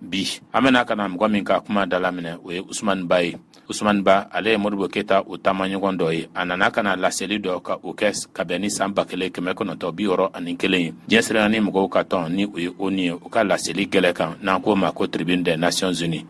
Bi an bɛna ka na mɔgɔ min ka kuma dalaminɛ, o ye Usumani Ba ye. Usumani Ba, ale ye Modibo Keyita o taamaɲɔgɔn dɔ ye. A nana ka na laseli dɔ ka o kɛ ka bɛn ni san 1961 ye, diɲɛ seleke mɔgɔw ka tɔn, ni o ye ONU ye, u ka laseli gɛlɛ kan, n'an k'o ma ko Tribune des Nations Unies.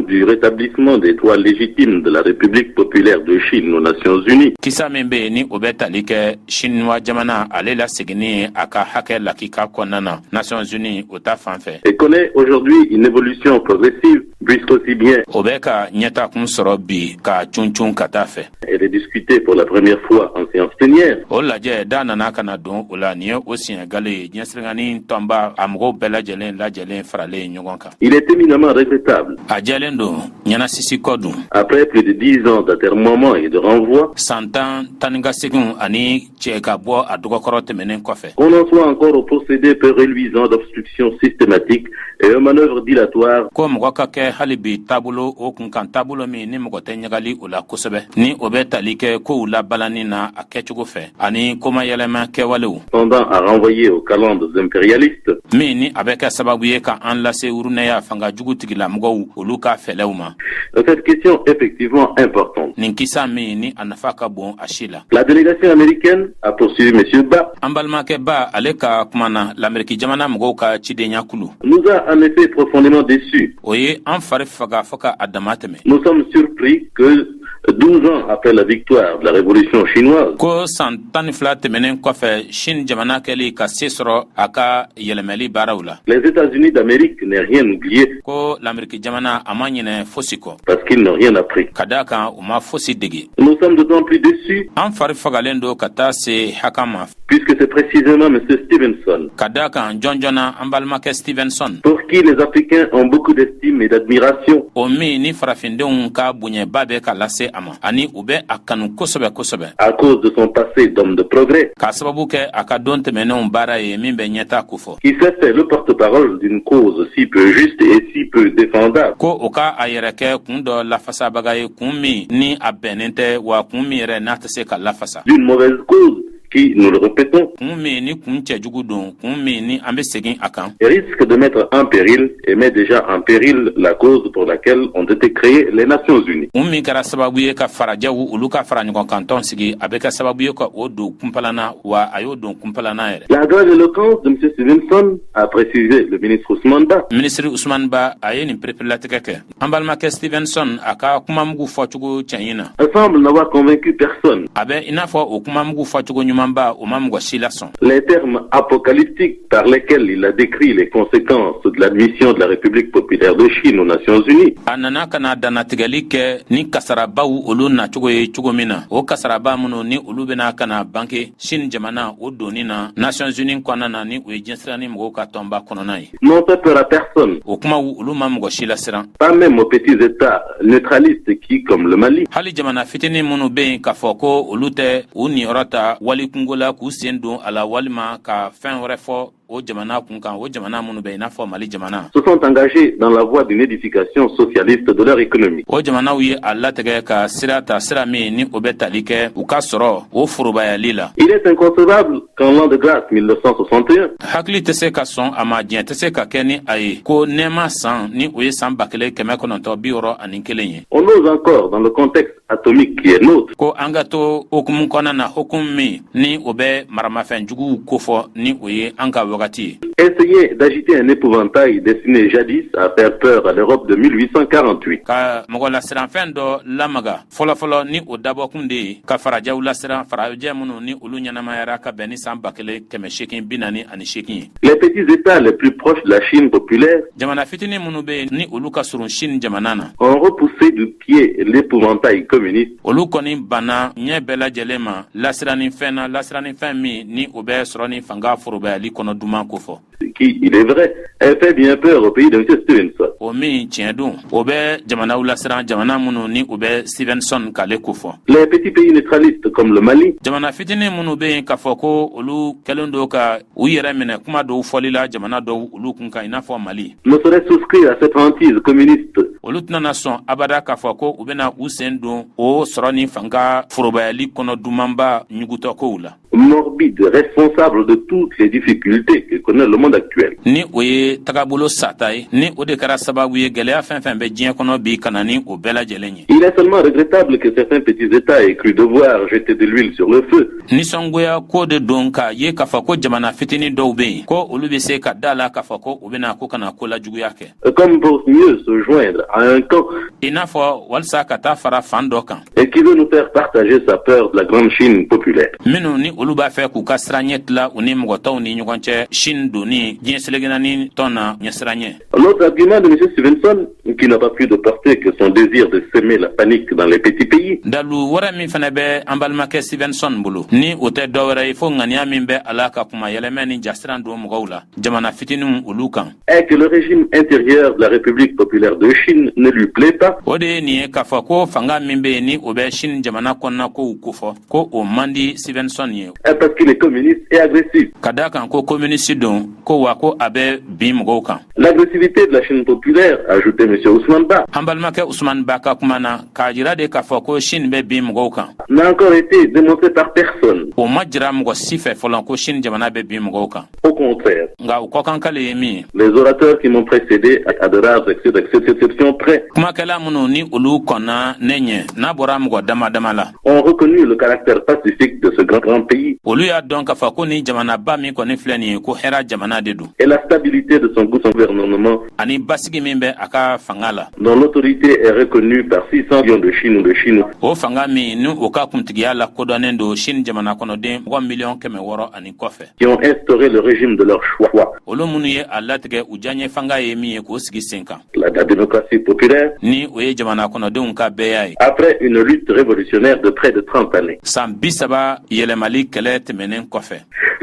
Du rétablissement des droits légitimes de la République populaire de Chine aux Nations Unies. Kisa min bɛ yen, ni o bɛ tali kɛ Chinois jamana ale laseginni ye a ka hakɛ lakika kɔnɔna na Nations Unies o ta fan fɛ. Et connaît aujourd'hui une évolution progressive, puisqu'aussi bien O bɛ ka ɲɛtakun sɔrɔ bi ka cuncun ka taa fɛ. elle est discutée pour la première fois en séance plénière. O lajɛ da nana ka na don o la, nin ye o siɲɛ gale ye, diɲɛ seleke tɔnba a mɔgɔw bɛɛ lajɛlen lajɛlen faralen ɲɔgɔn kan. Il est éminemment regrettable, A jɛlen don ɲɛnasisi kɔ dun, après plus de 10 ans d'atermoiement et de renvoi, san 10 tan ka seginw ani cɛ ka bɔ a dɔgɔkɔrɔ tɛmɛnen kɔfɛ, qu'on en soit encore au procédé peu reluisant d'obstruction systématique et aux manœuvres dilatoires ko mɔgɔ ka kɛ hali bi taabolo o kun kan, taabolo min ni mɔgɔ tɛ ɲagali o la kosɛbɛ, ni o bɛ tali kɛ kow labalani na a kɛcogo fɛ ani komayɛlɛma kɛwalew tendant à renvoyer aux calendes impérialistes, min ni a bɛ kɛ sababu ye ka an lase wurunɛya fanga jugu tigilamɔgɔw olu ka fɛlɛw ma. Cette question effectivement importante. Nin kisa min ni a nafa ka bon a si la. La délégation américaine, a poursuivi M. Ba, An balimakɛ Ba, ale ka kuma na, Lameriki jamana mɔgɔw ka cidenya kulu nous a en effet profondément déçus. o ye an fari faga fɔɔ ka a dama tɛmɛ. Nous sommes surpris que 12 ans après la victoire de la révolution chinoise, Ko san 12 tɛmɛnen kɔfɛ, Chine jamana kɛli ka se sɔrɔ a ka yɛlɛmɛli baaraw la, les États-Unis d'Amérique n'aient rien oublié ko Lameriki jamana a ma ɲinɛ fosi kɔ, parce qu'ils n'ont rien appris. ka daa kan u ma fosi degi. Nous sommes d'autant plus déçus An fari fagalen don ka taa se hakan ma, puisque c'est précisément M. Stevenson, ka daa kan jɔnjɔnna an balimakɛ Stevenson, pour qui les Africains ont beaucoup d'estime et d'admiration, o min ni farafindenw ka bonyɛba bɛ ka lase a ma ani u bɛ a kanu kosɛbɛ kosɛbɛ, à cause de son passé d'homme de progrès, k'a sababu kɛ a ka don tɛmɛnenw baara ye min bɛ ɲɛta kofɔ, qui s'est fait le porte-parole d'une cause si peu juste et si peu défendable, ko o ka a yɛrɛ kɛ kun dɔ lafasabaga ye, kun min ni a bɛnnen tɛ, wa kun min yɛrɛ n'a tɛ se ka lafasa, d'une mauvaise cause qui, nous le répétons, kun min ni kun cɛjugu don, kun min ni an bɛ segin a kan, risque de mettre en péril et met déjà en péril la cause pour laquelle ont été créées les Nations Unies. Kun min kɛra sababu ye ka farajɛw olu ka fara ɲɔgɔn kan tɔn sigi, a bɛ kɛ sababu ye ka o don kunpalana, wa a y'o don kunpalana yɛrɛ. La grande éloquence de M. Stevenson, a précisé le ministre Ousmane Ba, Minisiri Usman Ba, a ye nin pereperelatigɛ kɛ. An balimakɛ Stevenson, a ka kumamugu fɔcogo cɛɲi na, semble n'avoir convaincu personne. a bɛ i n'a fɔ o kumamugu fɔcogo ɲumanba, o ma mɔgɔ si lasɔn. Les termes apocalyptiques par lesquels il a décrit les conséquences de l'admission de la République populaire de Chine aux Nations Unies A nana ka na dannatigɛli kɛ ni kasarabaw olu nacogo ye cogo min na, o kasaraba minnu ni olu bena ka na banke Chine jamana o donni na Nations Unies kɔnɔna na, ni o ye diɲɛsirani mɔgɔw ka tɔnba kɔnɔna ye, n'ont fait peur à personne, o kumaw olu ma mɔgɔ si lasiran, pas même aux petits États neutralistes qui, comme le Mali, hali jamana fitinin minnu be yen k'a fɔ ko olu tɛ u niyɔrɔ ta wali kungo la k'u sen don a la walima ka fɛn wɛrɛ fɔ o jamana kun kan, o jamana minnu bɛ i n'a fɔ Mali jamana, se sont engagés dans la voie d'une édification socialiste de leur économie. O jamanaw ye a latigɛ ka sira ta, sira min ni o bɛ tali kɛ u ka sɔrɔ o forobayali la. Il est inconcevable qu'en l'an de grâce 1961, Hakili tɛ se ka sɔn a ma, diɲɛ tɛ se ka kɛ ni a ye ko nɛɛma san, ni o ye san 1961 ye, on ose encore, dans le contexte atomique qui est nôtre, ko an ka to hokumu kɔnɔna na, hokumu min ni o bɛ maramafɛn juguw kofɔ, ni o ye an ka wagati ye, essayer d'agiter un épouvantail destiné jadis à faire peur à l'Europe de 1848. ka mɔgɔ lasiranfɛn dɔ lamaga fɔlɔfɔlɔ, ni o dabɔkun de ye ka farajɛw lasiran, farajɛ minnu ni olu ɲɛnamayara ka bɛn ni san 1848 ye. Les petits États les plus proches de la Chine populaire Jamana fitinin minnu be yen ni olu ka surun Chine jamana na, ont repoussé du pied l'épouvantail communiste olu kɔni banna ɲɛ bɛɛ lajɛlen ma lasiranifɛn na, lasiranifɛn min ni o bɛ sɔrɔ ni fanga forobayali kɔnɔ duman kofɔ, qui, il est vrai, a fait bien peur au pays de M. Stevenson. O min tiɲɛ don, o bɛ jamanaw lasiran, jamana minnu ni o bɛ Stevenson k'ale kofɔ. Les petits pays neutralistes comme le Mali Jamana fitinin minnu bɛ yen k'a fɔ ko olu kɛlen don ka u yɛrɛ minɛ kuma dɔw fɔli la jamana dɔw olu kun kan, i n'a fɔ Mali, ne sauraient souscrire à cette hantise communiste olu tɛna sɔn abada k'a fɔ ko u bɛna u sen don o sɔrɔ ni fanga forobayali kɔnɔ dumanba ɲugutɔkow la. morbide, responsable de toutes les difficultés que connaît le monde actuel. Ni o ye tagabolo sata ye, ni o de kɛra sababu ye gwɛlɛya fɛn fɛn bɛ diɲɛ kɔnɔ bi, ka na ni o bɛɛ lajɛlen ye. Il est seulement regrettable que certains petits États aient cru devoir jeter de l'huile sur le feu. Nisɔngoya ko de don k'a ye k'a fɔ ko jamana fitinin dɔw bɛ yen, ko olu bɛ se ka da la k'a fɔ ko u bɛna ko kana ko lajuguya kɛ. Comme pour mieux se joindre à un camp I n'a fɔ walisa ka taa fara fan dɔ kan et qui veut nous faire partager sa peur de la grande Chine populaire. minnu ni olu b'a fɛ k'u ka sira ɲɛ tila u ni mɔgɔ tɔw ni ɲɔgɔn cɛ, Chine donni diɲɛ selegenani tɔn na ɲɛsiran ɲɛ. L'autre argument de M. Stevenson, qui n'a pas plus de portée que son désir de semer la panique dans les petits pays, Dalu wɛrɛ min fana bɛ an balimakɛ Stevenson bolo, ni o tɛ dɔwɛrɛ ye fo ŋaniya min bɛ a la ka kuma yɛlɛmɛ ni jasiran don mɔgɔw la jamana fitininw olu kan, est que le régime intérieur de la République populaire de Chine ne lui plaît pas. O de ye nin ye k'a fɔ ko fanga min bɛ yen, ni o bɛ Chine jamana kɔnɔna kow kofɔ, ko o man di Stevenson ye. Parce qu'il est communiste et agressif. Ka da kan ko communiste don, ko wa ko a bɛ bin mɔgɔw kan. L'agressivité de la Chine populaire, ajoutait M. Ousmane Ba, An balimakɛ Usman Ba ka kuma na, k'a jira de k'a fɔ ko Chine bɛ bin mɔgɔw kan, n'a encore été démontrée par personne. o ma jira mɔgɔ si fɛ fɔlɔ ko Chine jamana bɛ bin mɔgɔw kan. Au contraire, Nka u kɔkankale ye min ye, les orateurs qui m'ont précédé, à de rares exceptions près, kumakɛla minnu ni olu kɔnna ne ɲɛ, n'a bɔra mɔgɔ dama dama la, ont reconnu le caractère pacifique de ce grand, grand pays olu y'a dɔn k'a fɔ ko ni jamanaba min kɔni filɛ nin ye, ko hɛrɛ jamana de don, et la stabilité de son gouvernement, ani basigi min bɛ a ka fanga la, dont l'autorité est reconnue par 600 millions de Chinois de Chinois. O fanga min ni o ka kuntigiya lakodɔnnen don Chine jamana kɔnɔden mɔgɔ miliyɔn 600 ani kɔfɛ, qui ont instauré le régime de leur choix, olu minnu ye a latigɛ u diyaɲɛ fanga ye min ye k'o sigi sen kan, la démocratie populaire, ni o ye jamana kɔnɔdenw ka bɛɛya ye, après une lutte révolutionnaire de près de 30 années. San 30 yɛlɛmali kɛlɛ tɛmɛnen kɔfɛ.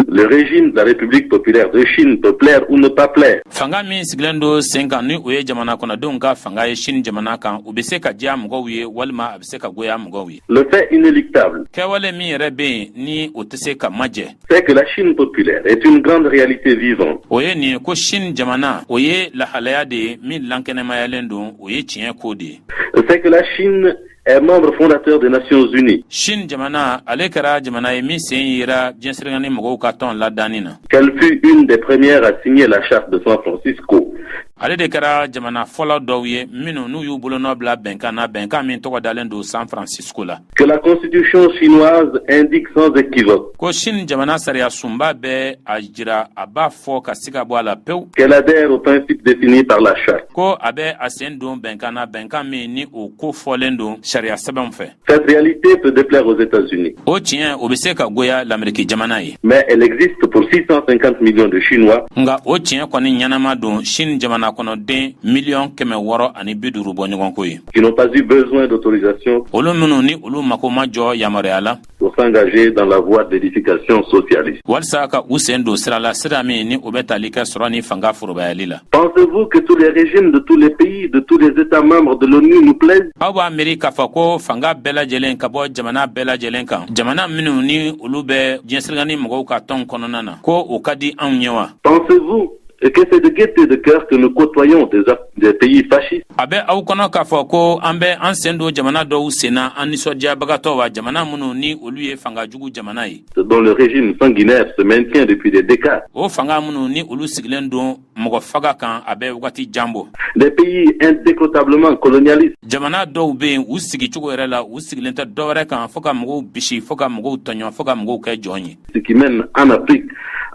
Le régime de la République populaire de Chine peut plaire ou ne pas plaire. Fanga min sigilen don sen kan, ni o ye jamana kɔnɔdenw ka fanga ye Chine jamana kan, u bɛ se ka diya mɔgɔw ye walima a bɛ se ka goya mɔgɔw ye. Le fait inéluctable, Kɛwale min yɛrɛ bɛ yen, ni o tɛ se ka majɛ, c'est que la Chine populaire est une grande réalité vivante. o ye nin ye ko Chine jamana, o ye lahalaya de ye min lankɛnɛmayalen don, o ye tiɲɛ ko de ye. C'est que la Chine est membre fondateur des Nations Unies, Chine jamana, ale kɛra jamana ye min sen yera diɲɛsirigani mɔgɔw ka tɔn ladanni na. qu'elle fut une des premières à signer la charte de San Francisco, Ale de kɛra jamana fɔlɔ dɔw ye minnu n'u y'u bolonɔ bila bɛnkan na, bɛnkan min tɔgɔ dalen don San Francisco la. que la constitution chinoise indique sans équivoque Ko Chine jamana sariya sunba bɛ a jira, a b'a fɔ ka siga bɔ a la pewu, qu'elle adhère aux principes définis par la charte. ko a bɛ a sen don bɛnkan na, bɛnkan min ni o ko fɔlen don sariya sɛbɛnw fɛ. Cette réalité peut déplaire aux États-Unis, O tiɲɛ, o bɛ se ka goya Lameriki jamana ye, mais elle existe pour 650 millions de Chinois Nka o tiɲɛ kɔni ɲɛnama don Chine jamana kɔnɔden miliyɔn 650 bɔ ɲɔgɔnko ye, qui n'ont pas eu besoin d'autorisation olu minnu ni olu mako ma jɔ yamaruya la pour s'engager dans la voie de l'édification socialiste. walisa ka u sen don sira la, sira min ni o bɛ tali kɛ sɔrɔ ni fanga forobayali la. Pensez-vous que tous les régimes de tous les pays, de tous les États membres de l'ONU nous plaisent? Aw b'a miiri k'a fɔ ko fanga bɛɛ lajɛlen ka bɔ jamana bɛɛ lajɛlen kan, jamana minnu ni olu bɛ diɲɛsirigani mɔgɔw ka tɔn kɔnɔna na, ko o ka di anw ye wa? Pensez-vous que c'est de gaieté de cœur que nous côtoyons des pays fascistes? A bɛ aw kɔnɔ k'a fɔ ko an bɛ an sen don jamana dɔw sen na an nisɔndiyabagatɔ wa, jamana minnu ni olu ye fanga jugu jamana ye, dont le régime sanguinaire se maintient depuis des décades, o fanga minnu ni olu sigilen don mɔgɔ faga kan a bɛ wagati jan bɔ, des pays indécotablement colonialistes, Jamana dɔw bɛ yen, u sigicogo yɛrɛ la, u sigilen tɛ dɔwɛrɛ kan fo ka mɔgɔw bisi, fo ka mɔgɔw tɔɲɔ, fo ka mɔgɔw kɛ jɔn ye, qui mènent en Afrique,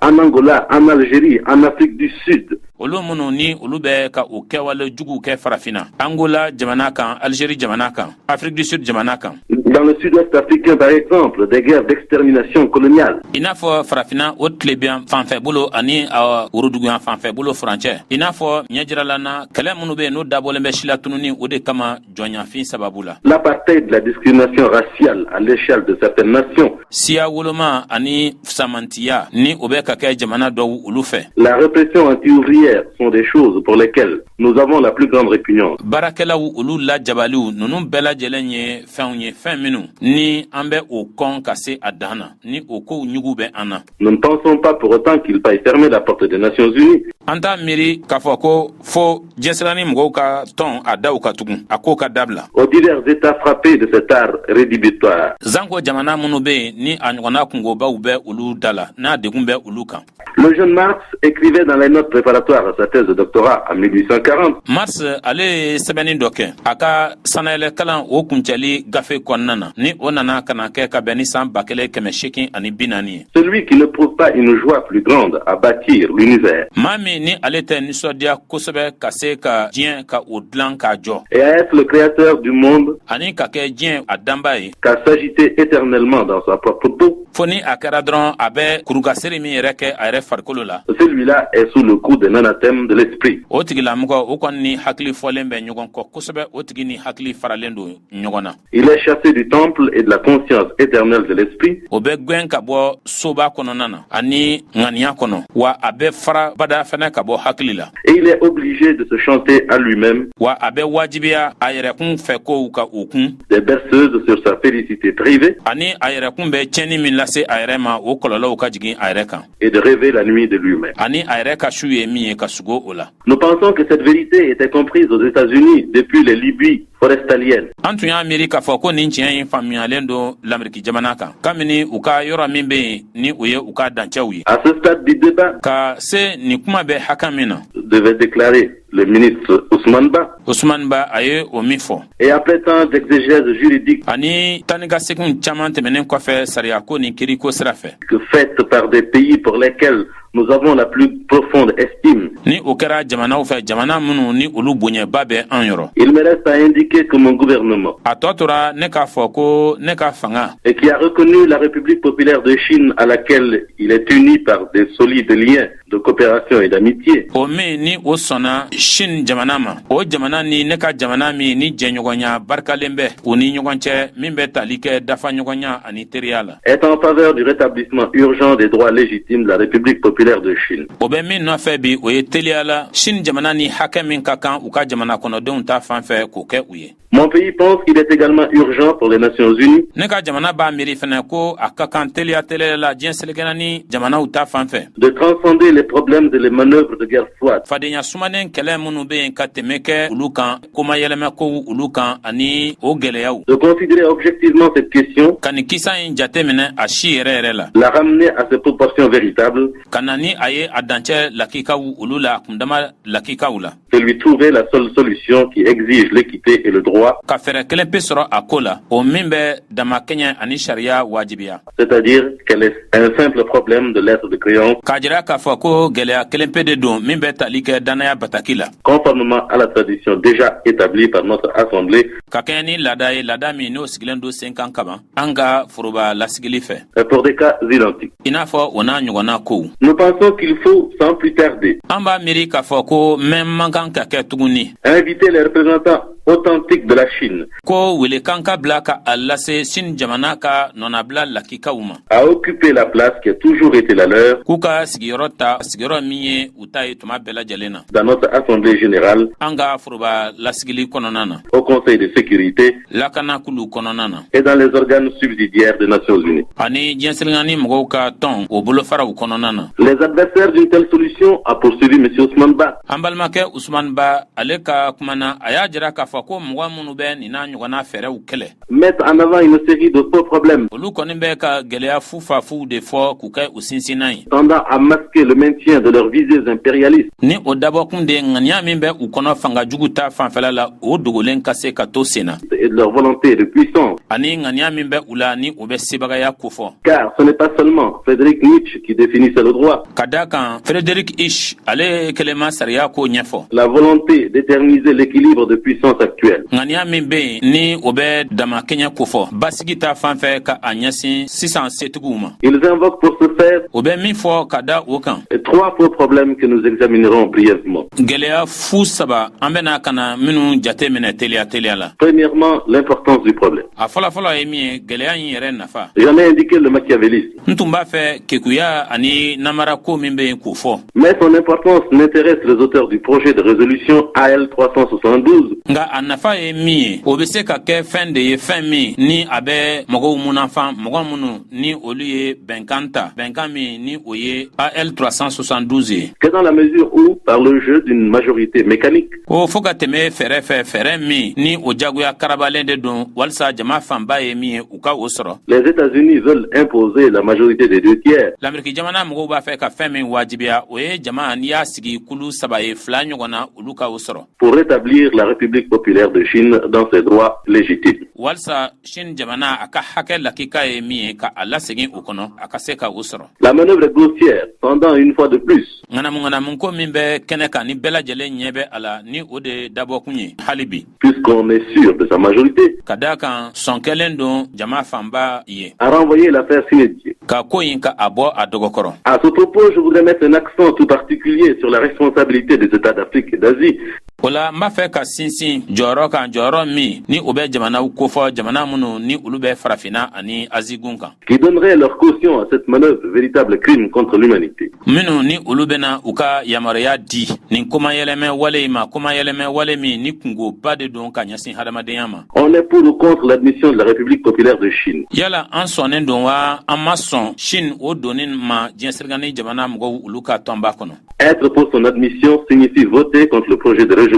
en Angola, en Algérie, en Afrique du Sud, olu minnu ni olu bɛ ka o kɛwale juguw kɛ Farafinna, Angola jamana kan, Algérie jamana kan, Afrique du Sud jamana kan, dans le sud-ouest africain par exemple, des guerres d'extermination coloniale, i n'a fɔ Farafinna o tilebiyan fanfɛ bolo ani woroduguyan fanfɛ bolo furancɛ, i n'a fɔ ɲɛjirala na kɛlɛ minnu bɛ yen, n'o dabɔlen bɛ silatununi o de kama jɔnyafin sababu la, l'apartheid, la discrimination raciale à l'échelle de certaines nations, siya woloma ani samantiya ni o bɛ ka kɛ jamana dɔw olu fɛ, la répression anti-ouvrière sont des choses pour lesquelles nous avons la plus grande répugnance. Baarakɛlaw olu lajabaliw, ninnu bɛɛ lajɛlen ye fɛnw ye, fɛn minnu ni an bɛ o kɔn ka se a dan na, ni o kow ɲugu bɛ an na. Nous ne pensons pas pour autant qu'il faille fermer la porte des Nations Unies. An t'a miiri k'a fɔ ko fo diɲɛselekɛ naani mɔgɔw ka tɔn a daw ka tugun, a k'o ka dabila. Aux divers États frappés de cet art rédhibitoire. Zanko jamana minnu bɛ yen, ni a ɲɔgɔnna kungobaw bɛ olu da la, n'a degun bɛ olu kan. Le jeune Marx écrivait dans les notes préparatoires à sa thèse de doctorat en 1840. Marx, ale ye sɛbɛnni dɔ kɛ a ka sanayɛlɛkalan o kuncɛli gafe kɔnɔna na, ni o nana ka na kɛ ka bɛn ni san 1840 ye. Celui qui ne trouve pas une joie plus grande à bâtir l'univers Maa min ni ale tɛ nisɔndiya kosɛbɛ ka se ka diɲɛ ka o dilan k'a jɔ et à être le créateur du monde ani ka kɛ diɲɛ a danba ye qu'à s'agiter éternellement dans sa propre peau, fo ni a kɛra dɔrɔn a bɛ kurukaseri min yɛrɛ kɛ a yɛrɛ farikolo la, celui-là est sous le coup d'un anathème de l'esprit. o tigilamɔgɔ o kɔni ni hakili fɔlen bɛ ɲɔgɔn kɔ kosɛbɛ, o tigi ni hakili faralen don ɲɔgɔn na. Il est chassé du temple et de la conscience éternelle de l'esprit O bɛ gwɛn ka bɔ soba kɔnɔna na ani ŋaniya kɔnɔ, wa a bɛ fara bada fɛnɛ ka bɔ hakili la. Et il est obligé de se chanter à lui-même Wa a bɛ wajibiya a yɛrɛkun fɛ kow ka o kun des berceuses sur sa félicité privée ani a yɛrɛkun bɛ tiɲɛni min lase a yɛrɛ ma, o kɔlɔlɔw ka jigin a yɛrɛ kan et de rêver la nuit de lui-même. ani a yɛrɛ ka su ye min ye, ka sugo o la. Nous pensons que cette vérité était comprise aux États-Unis depuis les lubies forestaliennes. An tun y'a miiri k'a fɔ ko nin tiɲɛ in faamuyalen don Lameriki jamana kan kabini u ka yɔrɔ min bɛ yen, ni o ye u ka dancɛw ye. À ce stade du débat, Ka se nin kuma bɛ hakɛ min na, devait déclarer le ministre Ousmane Ba, Usman Ba, a ye o min fɔ, et après tant d'exégèses juridiques ani tani ka seginw caman tɛmɛnen kɔfɛ sariyako ni kiriko sira fɛ que faites par des pays pour lesquels nous avons la plus profonde estime, ni o kɛra jamanaw fɛ, jamana minnu ni olu bonyaba bɛ an yɔrɔ, il me reste à indiquer que mon gouvernement, a tɔ tora ne k'a fɔ ko ne ka fanga, et qui a reconnu la République populaire de Chine à laquelle il est uni par des solides liens de coopération et d'amitié, o min ni o sɔnna Chine jamana ma, o jamana ni ne ka jamana min ni jɛɲɔgɔnya barikalen bɛ u ni ɲɔgɔn cɛ, min bɛ tali kɛ dafaɲɔgɔnya ani teriya la, est en faveur du rétablissement urgent des droits légitimes de la République populaire de Chine. O bɛ min nɔfɛ bi, o ye teliya la Chine jamana ni hakɛ min ka kan u ka jamana kɔnɔdenw ta fan fɛ, k'o kɛ u ye. Mon pays pense qu'il est également urgent pour les Nations Unies Ne ka jamana b'a miiri fɛnɛ ko a ka kan teliya teliya la diɲɛ selekɛna ni jamanaw ta fan fɛ de transcender les problèmes et les manœuvres de guerre froide fadenya sumanen kɛlɛ minnu bɛ yen, ka tɛmɛ kɛ olu kan, komayɛlɛmɛ kow olu kan ani o gwɛlɛyaw, de considérer objectivement cette question, ka nin kisa in jate minɛ a si yɛrɛ yɛrɛ la, la ramener à ses proportions véritables ka na ni a ye a dancɛ lakikaw olu la, a kundama lakikaw la, et lui trouver la seule solution qui exige l'équité et le droit, ka fɛɛrɛ kelen pe sɔrɔ a ko la, o min bɛ damakɛɲɛ ani sariya wajibiya, c'est-à-dire qu'elle est un simple problème de lettre de créance k'a jira k'a fɔ ko gwɛlɛya kelen pe de don min bɛ tali kɛ dannaya bataki la, conformément à la tradition déjà établie par notre Assemblée ka kɛɲɛ ni laada ye, laada min n'o sigilen don sen kan kaban an ka foroba lasigili fɛ pour des cas identiques. i n'a fɔ o n'a ɲɔgɔnna kow. Nous pensons qu'il faut, sans plus tarder, An b'a miiri k'a fɔ ko mɛn man kan ka kɛ tuguni inviter les représentants authentiques de la Chine ko welekan ka bila ka a lase Sini jamana ka nɔnabila lakikaw ma à occuper la place qui a toujours été la leur k'u ka sigiyɔrɔ ta, sigiyɔrɔ min ye u ta ye tuma bɛɛ lajɛlen na dans notre Assemblée générale, an ka foroba lasigili kɔnɔna na, au Conseil de sécurité lakanakulu kɔnɔna na et dans les organes subsidiaires des Nations Unies. ani diɲɛselengani mɔgɔw ka tɔn o bolofaraw kɔnɔna na. Les adversaires d'une telle solution, a poursuivi M. Ousmane Ba, An balimakɛ Usman Ba, ale ka kuma na, a y'a jira k'a fɔ ko mɔgɔ minnu bɛ nin n'a ɲɔgɔnna fɛɛrɛw kɛlɛ, mettent en avant une série de faux problèmes olu kɔni bɛ ka gwɛlɛya fufafuw de fɔ k'u kɛ u sinsinna ye tendant à masquer le maintien de leurs visées impérialistes ni o dabɔkun de ye ŋaniya min bɛ u kɔnɔ fanga jugu ta fanfɛla la, o dogolen ka se ka to sen na et de leur volonté de puissance. ani ŋaniya min bɛ u la, ni o bɛ sebagaya kofɔ. Car ce n'est pas seulement Frédéric Nietzsche qui définissait le droit, Ka da kan Frédéric Ish, ale kelen ma sariya ko ɲɛfɔ. la volonté d'éterniser l'équilibre de puissance actuel, Ŋaniya min bɛ yen, ni o bɛ damakɛɲɛ kofɔ basigi ta fan fɛ ka a ɲɛsin sisan setigiw ma, Ils invoquent pour ce faire o bɛ min fɔ ka da o kan, trois faux problèmes que nous examinerons brièvement. gwɛlɛya fu saba an bɛna ka na minnu jate minɛ teliya teliya la. Premièrement, l'importance du problème. A fɔlɔfɔlɔ ye min ye, gwɛlɛya in yɛrɛ nafa. J'en ai indiqué le machiavélisme, N tun b'a fɛ kekuya ani namarako min bɛ yen, k'o fɔ. mais son importance n'intéresse les auteurs du projet de résolution AL 372 Nka a nafa ye min ye, o bɛ se ka kɛ fɛn de ye, fɛn min ni a bɛ mɔgɔw munafan, mɔgɔ minnu ni olu ye bɛnkan ta, bɛnkan min ni o ye AL 372 ye. Que dans la mesure où, par le jeu d'une majorité mécanique, Ko fo ka tɛmɛ fɛɛrɛ fɛ, fɛɛrɛ min ni o jagoya karabalen de don walisa jama fanba ye min ye, u ka o sɔrɔ. Les États-Unis veulent imposer la majorité des deux tiers. Lameriki jamana mɔgɔw b'a fɛ ka fɛn min wajibiya, o ye jama, n'i y'a sigi kulu saba ye, fila ɲɔgɔn na, olu ka o sɔrɔ. Pour rétablir la République populaire de Chine dans ses droits légitimes. Walisa Chine jamana, a ka hakɛ lakika ye min ye, ka a lasegin o kɔnɔ, a ka se ka o sɔrɔ. La manœuvre est grossière, tendant une fois de plus Ŋanamu ŋanamu ko min bɛ kɛnɛ kan ni bɛɛ lajɛlen ɲɛ bɛ a la, ni o de dabɔkun ye hali bi. Puisqu'on est sûr de sa majorité, Ka daa kan sɔn kɛlen don jama fanba ye. À renvoyer l'affaire sine die. Ka ko in ka a bɔ a dɔgɔkɔrɔ. À ce propos, je voudrais mettre un accent tout particulier sur la responsabilité des États d'Afrique et d'Asie O la, n b'a fɛ ka sinsin jɔyɔrɔ kan, jɔyɔrɔ min ni o bɛ jamanaw kofɔ, jamana minnu ni olu bɛ Farafinna ani Azigun kan. Qui donneraient leur caution à cette manœuvre, véritable crime contre l'humanité. Minnu ni olu bɛna u ka yamaruya di nin komayɛlɛmɛ wale in ma, komayɛlɛmɛ wale min ni kungoba de don ka ɲɛsin hadamadenya ma. On est pour ou contre l'admission de la République populaire de Chine? Yala an sɔnnen don wa, an ma sɔn Chine o donni ma diɲɛ seleke jamana mɔgɔw olu ka tɔnba kɔnɔ? Être pour son admission signifie voter contre le projet de résolution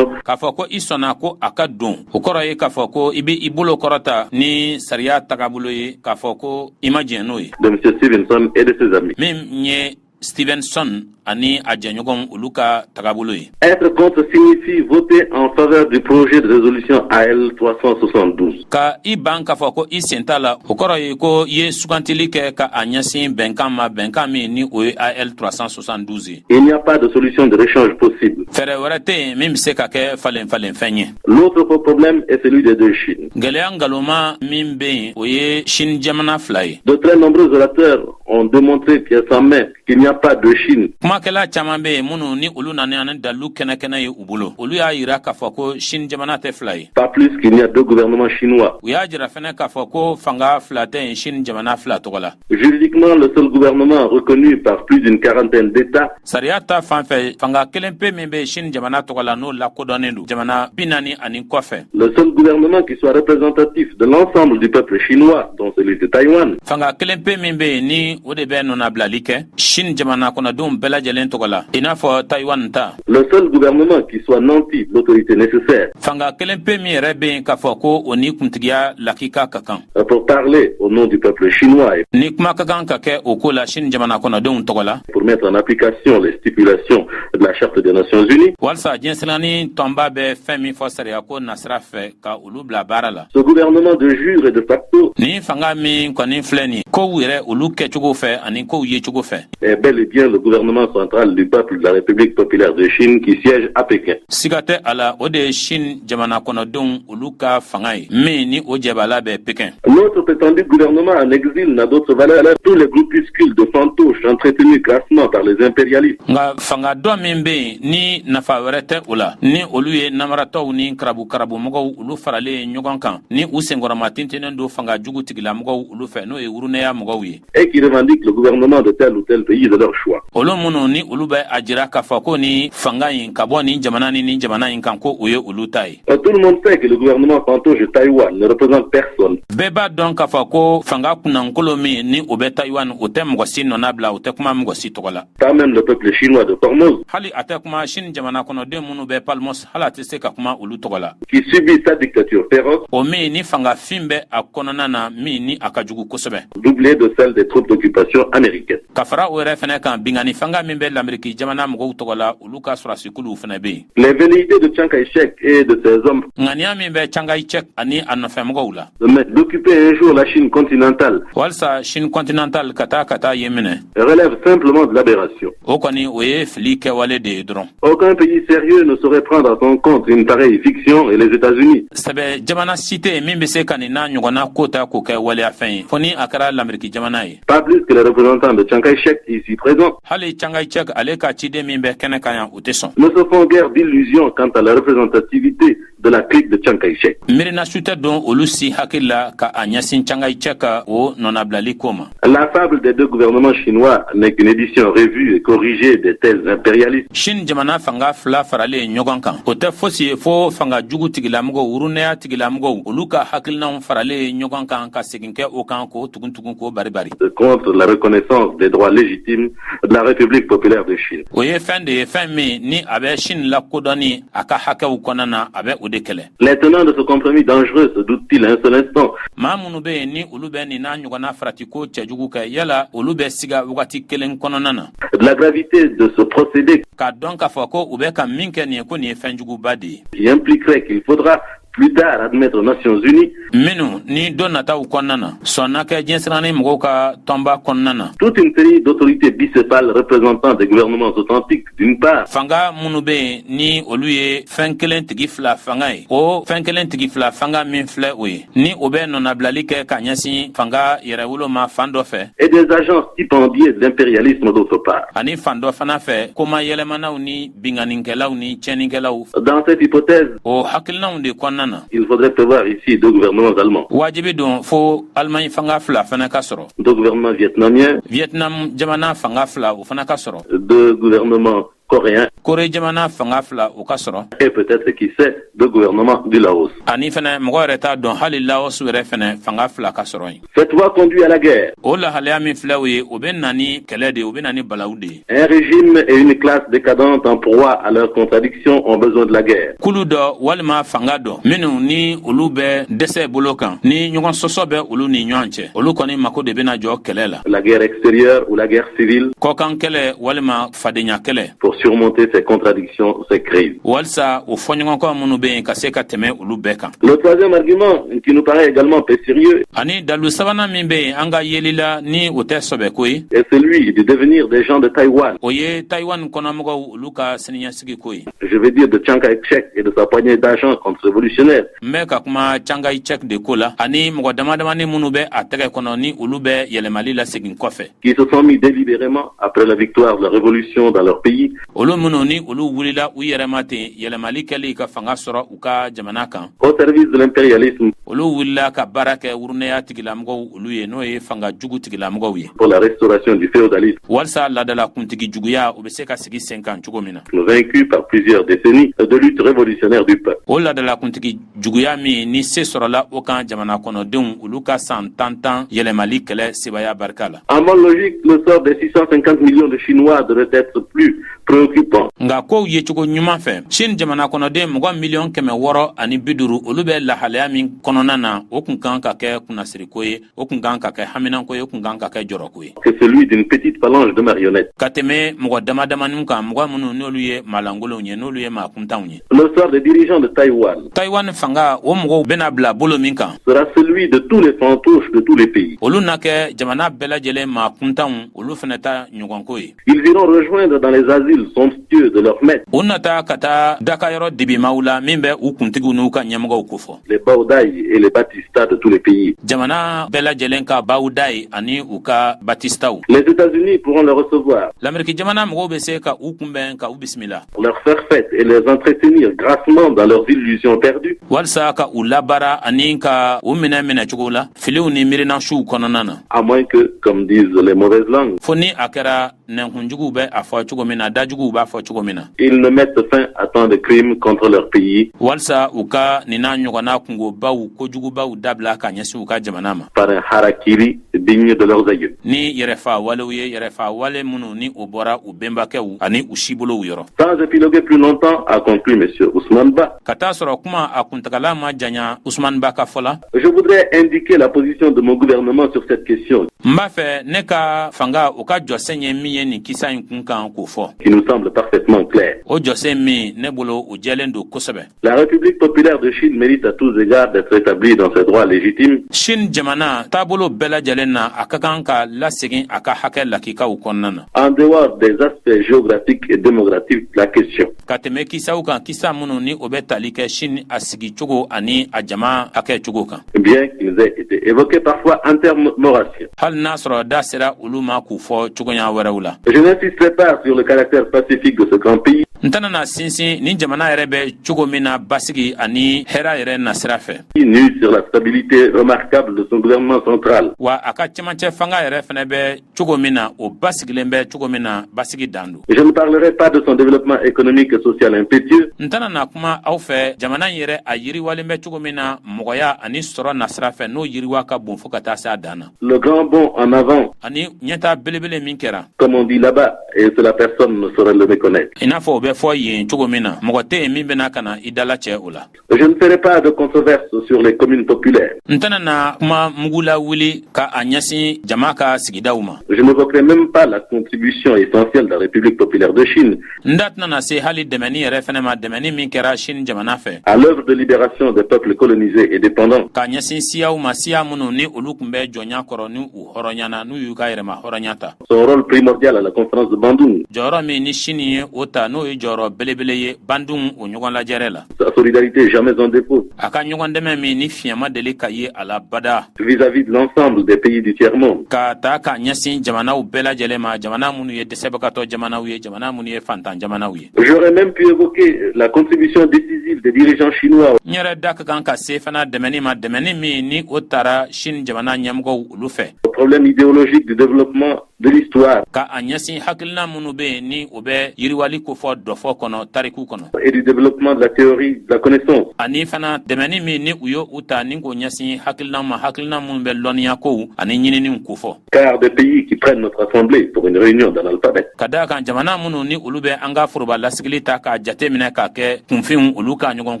K'a fɔ ko i sɔnna ko a ka don, o kɔrɔ ye k'a fɔ ko i bɛ i bolo kɔrɔta ni sariya tagabolo ye k'a fɔ ko i ma jɛn n'o ye. De M. Stevenson et de ses amis. Min ye Stevenson ani a jɛɲɔgɔn olu ka tagabolo ye. Être contre signifie voter en faveur du projet de résolution AL 372. Ka i ban k'a fɔ ko i sen t'a la, o kɔrɔ ye ko i ye sugantili kɛ ka a ɲɛsin bɛnkan ma, bɛnkan min ni o ye AL 372 ye. Il n'y a pas de solution de rechange possible. Fɛɛrɛ wɛrɛ tɛ yen min bɛ se ka kɛ falen falenfɛn ye. L'autre problème est celui des deux Chines. Gɛlɛya nkalonma min bɛ yen, o ye Chine jamana fila ye. De très nombreux orateurs ont démontré pièce en main qu'il n'y a pas de Chine. Kumakɛla caman bɛ yen minnu ni olu nana ni dalilu kɛnɛ-kɛnɛ ye u bolo, olu y'a yira k'a fɔ ko Chine jamana tɛ fila ye. Pas plus qu'il n'y a deux gouvernements chinois. U y'a jira fɛnɛ k'a fɔ ko fanga fila tɛ yen Chine jamana fila tɔgɔ la. Juridiquement, le seul gouvernement reconnu par plus d'une quarantaine d'États Sariya ta fan fɛ, fanga kelen pe min bɛ Chine jamana tɔgɔ la, n'o lakodɔnnen don jamana 40 ani kɔfɛ. Le seul gouvernement qui soit représentatif de l'ensemble du peuple chinois, dont celui de Taïwan, Fanga kelen pe min bɛ yen ni o de bɛ nɔnabilali kɛ Chine jamana kɔnɔdenw bɛɛ lajɛlen tɔgɔ la, i n'a fɔ Taïwan ta. Le seul gouvernement qui soit nanti de l'autorité nécessaire Fanga kelen pe min yɛrɛ bɛ yen k'a fɔ ko o ni kuntigiya lakika ka kan. Pour parler au nom du peuple chinois et Ni kuma ka kan ka kɛ o ko la Chine jamana kɔnɔdenw tɔgɔ la. Pour mettre en application les stipulations de la Charte des Nations Unies, Walisa diɲɛ tɔnba bɛ fɛn min fɔ sariya ko nasira fɛ, ka olu bila baara la. Ce gouvernement de jure et de facto Ni fanga min kɔni filɛ nin kow yɛrɛ olu kɛcogo fɛ ani kow yecogo fɛ. Est bel et bien le gouvernement central du peuple de la République populaire de Chine qui siège à Pékin. Siga tɛ a la, o de ye Chine jamana kɔnɔdenw olu ka fanga ye min ni o jɛbala bɛ Pékin. Notre prétendu gouvernement en exil n'a d'autre valeur. Tous les groupuscules de fantoches entretenus grassement par les impérialistes Nka fanga dɔ min bɛ yen ni nafa wɛrɛ tɛ o la, ni olu ye namaratɔw ni karabu karabumɔgɔw olu faralen ɲɔgɔn kan, ni u senkɔrɔma tintinnen don fanga jugu tigilamɔgɔw olu fɛ, n'o ye wurunɛya mɔgɔw ye. Et qui revendiquent le gouvernement de tel ou tel pays de leur choix. Olu minnu ni olu bɛ a jira k'a fɔ ko ni fanga in ka bɔ nin jamana ni nin jamana in kan, ko o ye olu ta ye. Tout le monde sait que le gouvernement fantoche de Taïwan ne représente personne. Bɛɛ b'a dɔn k'a fɔ ko fanga kunnankolo min ni o bɛ Taïwan, o tɛ mɔgɔ si nɔna bila, o tɛ kuma mɔgɔ si tɔgɔ la. Pas même le peuple chinois de Formose Hali a tɛ kuma Chine jamana kɔnɔden minnu bɛ Palmos, hali a tɛ se ka kuma olu tɔgɔ la. Qui subit sa dictature féroce, O min ni fangafin bɛ a kɔnɔna na, min ni a ka jugu kosɛbɛ. Doublée de celle des troupes d'occupation américaines. Ka fara o yɛrɛ fɛnɛ kan, bingani fanga min bɛ Lameriki jamana mɔgɔw tɔgɔ la, olu ka sɔrɔdasikuluw fɛnɛ bɛ yen. Les velléités de Chiang Kai-shek et de ses hommes Ŋaniya min bɛ Chiang Kai-shek ani a nɔfɛmɔgɔw la. D'occuper un jour la Chine continentale Walisa Chine continentale ka taa yen minɛ. Relève simplement de l'aberration. O kɔni, o ye fili kɛwale de ye dɔrɔn. Aucun pays sérieux ne saurait prendre à son compte une pareille fiction et les États-Unis Sɛbɛ jamana si tɛ yen min bɛ se ka nin n'a ɲɔgɔnna ko ta k'o kɛ waleyafɛn ye, fo ni a kɛra Lameriki jamana ye. Pas plus que les représentants de Chiang Kai-shek ici présents Hali Chiang Kai-shek ale ka ciden min bɛ kɛnɛ kan yan, o tɛ sɔn. Ne se font guère d'illusions quant à la représentativité de de la clique de Chiang Kai-shek. Miirina su tɛ don olu si hakili la ka a ɲɛsin Chiang Kai-shek ka o nɔnabilali ko ma. La fable des deux gouvernements chinois n'est qu'une édition revue et corrigée des thèses impérialistes. Chine jamana fanga fila faralen ɲɔgɔn kan, o tɛ fosi ye fo fanga jugu tigilamɔgɔw, wurunɛya tigilamɔgɔw, olu ka hakilinaw faralen ɲɔgɔn kan ka segin kɛ o kan k'o tugun-tugun, k'o bari-bari. Contre la reconnaissance des droits légitimes de la République populaire de Chine. O ye fɛn de ye, fɛn min ni a bɛ Chine lakodɔnni a ka hakɛw kɔnɔna na, a bɛ o de kɛlɛ. Les tenants de ce compromis dangereux se doutent-ils un seul instant Maa minnu bɛ yen ni olu bɛ nin n'a ɲɔgɔnna faratiko cɛjugu kɛ, yala olu bɛ siga wagati kelen kɔnɔna na de la gravité de ce procédé k'a dɔn k'a fɔ ko u bɛ ka min kɛ nin ye, ko nin ye fɛnjuguba de ye, qui impliquerait qu'il faudra plus tard admettre aux Nations Unies minnu ni don nataw kɔnɔna na sɔnna kɛ diɲɛsirannen mɔgɔw ka tɔnba kɔnɔna na, toute une série d'autorités bicéphales représentant des gouvernements authentiques d'une part fanga minnu bɛ yen ni olu ye fɛn kelen tigi fila fanga ye, o fɛn kelen tigi fila fanga min filɛ o ye, ni o bɛ nɔnabilali kɛ ka ɲɛsin fanga yɛrɛwolo ma fan dɔ fɛ, et des agents stipendiés de l'impérialisme d'autre part? Ani fan dɔ fana fɛ, koma yɛlɛmanaw ni bingannikɛlaw ni tiɲɛnikɛlaw. Dans cette hypothèse, O hakilinaw de kɔnɔna na, il faudrait prévoir ici deux gouvernements allemands, wajibi don fo Alimaɲi fanga fila fana ka sɔrɔ, deux gouvernements vietnamiens, Vietnam jamana fanga fila, o fana ka sɔrɔ, deux gouvernements coréens Kore jamana fanga fila, o ka sɔrɔ, et peut-être, qui sait, deux gouvernements du Laos. Ani fɛnɛ, mɔgɔ yɛrɛ t'a dɔn, hali Laos yɛrɛ fɛnɛ fanga fila ka sɔrɔ yen. Cette voie conduit à la guerre. O lahalaya min filɛ o ye, o bɛ na ni kɛlɛ de ye, o bɛ na ni balawu de ye. Un régime et une classe décadente en proie à leurs contradictions ont besoin de la guerre. Kulu dɔ walima fanga dɔ minnu ni olu bɛ dɛsɛ bolo kan, ni ɲɔgɔn sɔsɔ bɛ olu ni ɲɔgɔn cɛ, olu kɔni mako de bɛna jɔ kɛlɛ la. La guerre extérieure ou la guerre civile Kɔkan kɛlɛ walima fadenya kɛlɛ pour surmonter ces contradictions, ces crises. walisa o fɔɲɔgɔnkɔ minnu bɛ yen ka se ka tɛmɛ olu bɛɛ kan. Le troisième argument, qui nous paraît également peu sérieux, Ani dalu sabanan min bɛ yen an ka yeli la ni o tɛ sɔbɛko ye, est celui du devenir des gens de Taïwan. o ye Taïwan kɔnɔmɔgɔw olu ka siniɲɛsigi ko ye. Je veux dire de Chiang Kai-shek et de sa poignée d'agents contre-révolutionnaires N bɛ ka kuma Chiang Kai-shek de ko la ani mɔgɔ dama damani minnu bɛ a tɛgɛ kɔnɔ ni olu bɛ yɛlɛmali lasegin kɔfɛ, qui se sont mis délibérément, après la victoire de la révolution dans leur pays, olu minnu ni olu wulila u yɛrɛ ma ten yɛlɛmali kɛli ka fanga sɔrɔ u ka jamana kan, au service de l'impérialisme olu wulila ka baara kɛ wurunɛya tigilamɔgɔw olu ye, n'o ye fanga jugu tigilamɔgɔw ye, pour la restauration du féodalisme walisa ladala kuntigi juguya o bɛ se ka sigi sen kan cogo min na, vaincu par plusieurs décennies de lutte révolutionnaire du peuple. O ladala kuntigi juguya min ni se sɔrɔla o kan jamana kɔnɔdenw olu ka san tan tan yɛlɛmali kɛlɛ sebaya barika la. En bonne logique, le sort des 650 millions de Chinois devrait être plus préoccupant. Nka kow ye cogo ɲuman fɛ, Chine jamana kɔnɔden mɔgɔ 650 miliyɔn olu bɛ lahalaya min kɔnɔna na, o kun kan ka kɛ kunnasiriko ye, o kun kan ka kɛ haminanko ye, o kun kan ka kɛ jɔrɔko ye que celui d'une petite phalange de marionnettes. ka tɛmɛ mɔgɔ dama damaniw kan, mɔgɔ minnu n'olu ye maalankolonw ye, n'olu ye maa kuntanw ye. Le sort des dirigeants de Taïwan Taïwan fanga o mɔgɔw bɛna bila bolo min kan, sera celui de tous les fantoches de tous les pays. olu na kɛ jamana bɛɛ lajɛlen maa kuntanw olu fɛnɛ ta ɲɔgɔnko ye. Ils iront rejoindre dans les asiles somptueux de leurs maîtres U nata ka taa dakayɔrɔ dibimaw la min bɛ u kuntigiw n'u ka ɲɛmɔgɔw kofɔ, les Bao Dai et les Batista de tous les pays. jamana bɛɛ lajɛlen ka Bao Dai ani u ka Batistaw. Les États-Unis pourront les recevoir, Lameriki jamana mɔgɔw bɛ se ka u kunbɛn, ka u bisimila, leur faire fête et les entretenir grassement dans leurs illusions perdues, walisa ka u labara ani ka u minɛ minɛcogo la filiw ni miirinasiw kɔnɔna na, à moins que, comme disent les mauvaises langues, fo ni a kɛra nɛnkunjuguw bɛ a fɔ cogo min na, dajuguw b'a fɔ cogo min na, ils ne mettent fin à tant de crimes contre leur pays walisa u ka nin n'a ɲɔgɔnna kungobaw, kojugubaw dabila ka ɲɛsin u ka jamana ma par un harakiri digne de leurs aïeux. ni yɛrɛfa walew ye, yɛrɛfa wale minnu ni o bɔra u benbakɛw ani u sibolow yɔrɔ. Sans épiloguer plus longtemps, a conclu M. Ousmane Ba, Ka taa sɔrɔ kuma a kuntagala ma janya, Usman Ba ka fɔ la, je voudrais indiquer la position de mon gouvernement sur cette question n b'a fɛ ne ka fanga o ka jɔsen ye min ye nin kisa in kun kan, k'o fɔ, qui nous semble parfaitement claire. O jɔsen min ne bolo, o jɛlen don kosɛbɛ. La République populaire de Chine mérite à tous égards d'être rétablie dans ses droits légitimes Chine jamana taabolo bɛɛ lajɛlen na, a ka kan ka lasegin a ka hakɛ lakikaw kɔnɔna na en dehors des aspects géographiques et démographiques de la question. ka tɛmɛ kisaw kan, kisa minnu ni o bɛ tali kɛ Chine a sigi cogo ani a jama hakɛ cogo kan, Bien qu'ils aient été évoqués parfois en termes maurrassiens. hali n'a sɔrɔ da sera olu ma k'u fɔ cogoya wɛrɛw la. la. Je n'insisterai pas sur le caractère pacifique de ce grand pays. N tɛna na sinsin ni jamana yɛrɛ bɛ cogo min na basigi ani hɛrɛ yɛrɛ nasira fɛ. Ni sur la stabilité remarquable de son gouvernement central. Wa a ka cɛmancɛ fanga yɛrɛ fɛnɛ bɛ cogo min na, o basigilen bɛ cogo min na, basigi dan don. Je ne parlerai pas de son développement économique et social impétueux. N tɛna na kuma aw fɛ jamana in yɛrɛ, a yiriwalen bɛ cogo min na mɔgɔya ani sɔrɔ nasira fɛ, n'o yiriwa ka bon fo ka taa se a dan na. Le grand bond en avant, ani ɲɛta belebele min kɛra, comme on dit là-bas, et cela personne ne saurait le méconnaître. I n'a fɔ o bɛ fɔ yen cogo min na, mɔgɔ tɛ yen min bɛna ka na i dala cɛ o la. Je ne ferai pas de controverse sur les communes populaires. N tɛna na kuma mugula wuli ka a ɲɛsin jama ka sigidaw ma. Je n'évoquerai même pas la contribution essentielle de la République populaire de Chine N da tɛna na se hali dɛmɛni yɛrɛ fɛnɛ ma, dɛmɛni min kɛra Chine jamana fɛ à l'œuvre de libération des peuples colonisés et dépendants. ka ɲɛsin siyaw ma, siya minnu ni olu tun bɛ jɔnya kɔrɔ, ni u hɔrɔnyana, n'u y'u ka yɛrɛma hɔrɔnya ta. Son rôle primordial à la conférence de Bandung, Jɔyɔrɔ min ni Chine ye o ta, n'o ye jɔyɔrɔ belebele ye Bandung o ɲɔgɔn lajɛrɛ la, sa solidarité jamais en défaut a ka ɲɔgɔn dɛmɛ min ni fiɲɛma deli ka ye a la bada vis-à-vis de l'ensemble des pays du tiers-monde. ka ta ka ɲɛsin jamanaw bɛɛ lajɛlen ma, jamana minnu ye dɛsɛbagatɔ jamanaw ye, jamana minnu ye fantan jamanaw ye. J'aurais même pu évoquer la contribution décisive des dirigeants chinois N yɛrɛ da ka kan ka se fana dɛmɛni ma, dɛmɛni min ni o taara Chine jamana ɲɛmɔgɔw olu fɛ au problème idéologique du développement de l'histoire ka a ɲɛsin hakilina minnu bɛ yen ni o bɛ yiriwali kofɔ dɔfɔ kɔnɔ, tariku kɔnɔ, et du développement de la théorie de la connaissance. ani fana dɛmɛni min ni u ye u ta ni k'o ɲɛsin hakilina ma, hakilina minnu bɛ lɔnniya kow ani ɲininiw kofɔ. Car des pays qui prennent notre assemblée pour une réunion d'analphabètes Ka daa kan, jamana minnu ni olu bɛ an ka foroba lasigili ta k'a jate minɛ k'a kɛ kunfinw olu ka ɲɔgɔn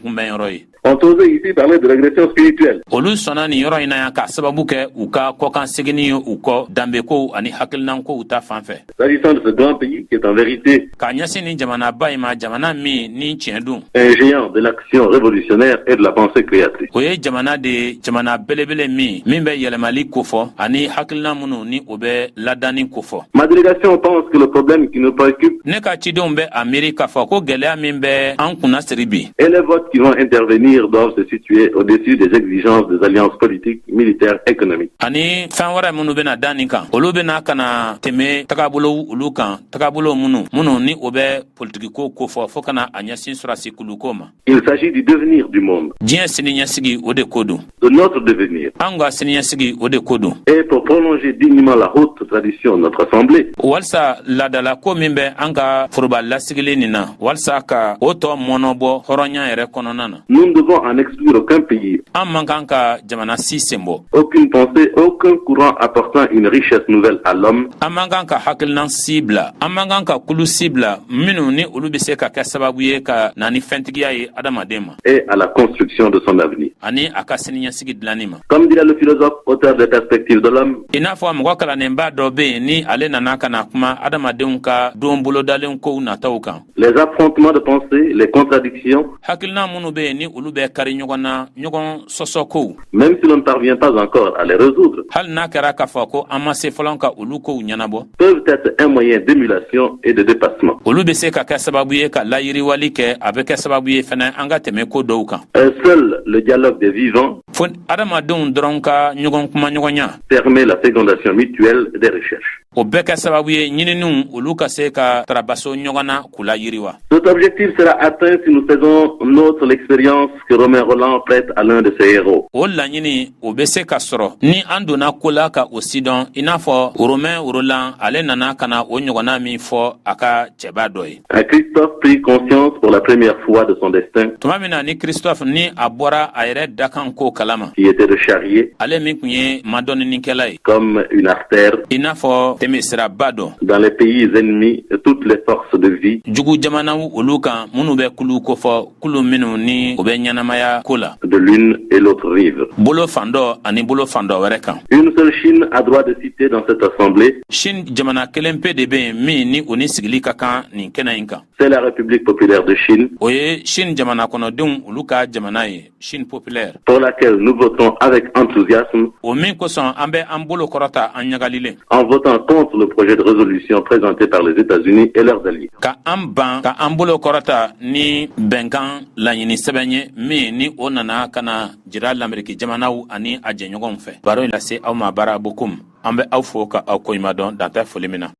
kunbɛnyɔrɔ ye, ont osé ici parler de régression spirituelle. olu sɔnna nin yɔrɔ in na yan k'a sababu kɛ u ka kɔkan seginni ye u kɔ danbekow ani hakilinankow ta fan fɛ. S'agissant de ce grand pays qui est en vérité K'a ɲɛsin nin jamanaba in ma, jamana min ni tiɲɛ don un géant de l'action révolutionnaire et de la pensée créatrice. o ye jamana de ye, jamana belebele min bɛ yɛlɛmali kofɔ ani hakilina minnu ni o bɛ ladanni kofɔ. Ma délégation pense que le problème qui nous préoccupe Ne ka cidenw bɛ a miiri k'a fɔ ko gwɛlɛya min bɛ an kunna siri bi et les votes qui vont intervenir doivent se situer au-dessus des exigences des alliances politiques, militaires, économiques. ani fɛn wɛrɛ minnu bɛna da nin kan, olu bɛna ka na tɛmɛ tagabolo olu kan, tagabolo minnu ni o bɛ politikiko kofɔ fɔɔ ka na a ɲɛsin sɔrɔsi kuluko ma. Il s'agit du devenir du monde, Diɲɛ siniɲɛsigi, o de ko don. de notre devenir. An ka siniɲɛsigi, o de ko don. Et pour prolonger dignement la haute tradition de notre Assemblée, Walisa ladala ko min bɛ an ka foroba lasigili nin na, walisa ka o tɔ mɔnɔbɔ hɔrɔnya yɛrɛ kɔnɔna na, nous ne devons en exclure aucun pays, an man kan ka jamana si sen bɔ, aucune pensée, aucun courant apportant une richesse nouvelle à l'homme an man kan ka hakilinan si bila, an man kan ka kulu si bila minnu ni olu be se ka kɛ sababu ye ka na ni fɛntigiya ye adamaden ma et à la construction de son avenir. ani a ka siniɲɛsigi dilanni ma. Comme dirait le philosophe, auteur des Perspectives de l'homme, I n'a fɔ mɔgɔ kalannenba dɔ be yen ni ale nana ka na kuma adamadenw ka don bolodalen kow nataw kan, les affrontements de pensées, les contradictions, hakilina minnu be yen ni olu bɛ kari ɲɔgɔn na, ɲɔgɔn sɔsɔ kow, même si l'on ne parvient pas encore à les résoudre, hali n'a kɛra k'a fɔ ko an ma se fɔlɔ ka olu kow ɲɛnabɔ, peuvent être un moyen d'émulation et de dépassement. olu be se ka kɛ sababu ye ka layiriwali kɛ, a bɛ kɛ sababu ye fɛnɛ an ka tɛmɛ ko dɔw kan. Seul le dialogue des vivants Fo adamadenw dɔrɔn ka ɲɔgɔn kumaɲɔgɔnya permet la fécondation mutuelle des recherches. o bɛɛ kɛ sababu ye ɲininiw olu ka se ka tarabaso ɲɔgɔn na k'u la yiriwa. Cet objectif sera atteint si nous faisons nôtre l'expérience que Romain Rolland prête à l'un de ses héros. O laɲini, o bɛ se ka sɔrɔ ni an donna ko la ka o sidɔn i n'a fɔ Romain Rolland, ale nana ka na o ɲɔgɔnna min fɔ a ka cɛba dɔ ye. Christophe prit conscience pour la première fois de son destin Tuma min na ni Christophe ni a bɔra a yɛrɛ dakan ko kalama, qui était de charrier ale min tun ye madɔnninikɛla ye comme une artère i n'a fɔ tɛmɛsiraba dɔ dans les pays ennemis toutes les forces de vie jugu jamanaw olu kan minnu bɛ kulu kofɔ, kulu minnu ni o bɛ ɲɛnamaya ko la de l'une et l'autre rive. bolo fan dɔ ani bolo fan dɔ wɛrɛ kan. Une seule Chine a droit de cité dans cette assemblée, Chine jamana kelen pe de bɛ yen min ni o ni sigili ka kan nin kɛnɛ in kan. c'est la République populaire de Chine, O ye Chine jamana kɔnɔdenw olu ka jamana ye, Chine populaire, pour laquelle nous votons avec enthousiasme o min kosɔn an bɛ an bolo kɔrɔta, an ɲagalilen en votant contre le projet de résolution présenté par les États-Unis et leurs alliés. ka an ban ka an bolo kɔrɔta ni bɛnkan laɲini sɛbɛn ye min ni o nana ka na jira Lameriki jamanaw ani a jɛɲɔgɔnw fɛ. Baro in lase aw ma, Baara Bokum. An bɛ aw fo ka aw koɲuman dɔn, dan tɛ foli min na.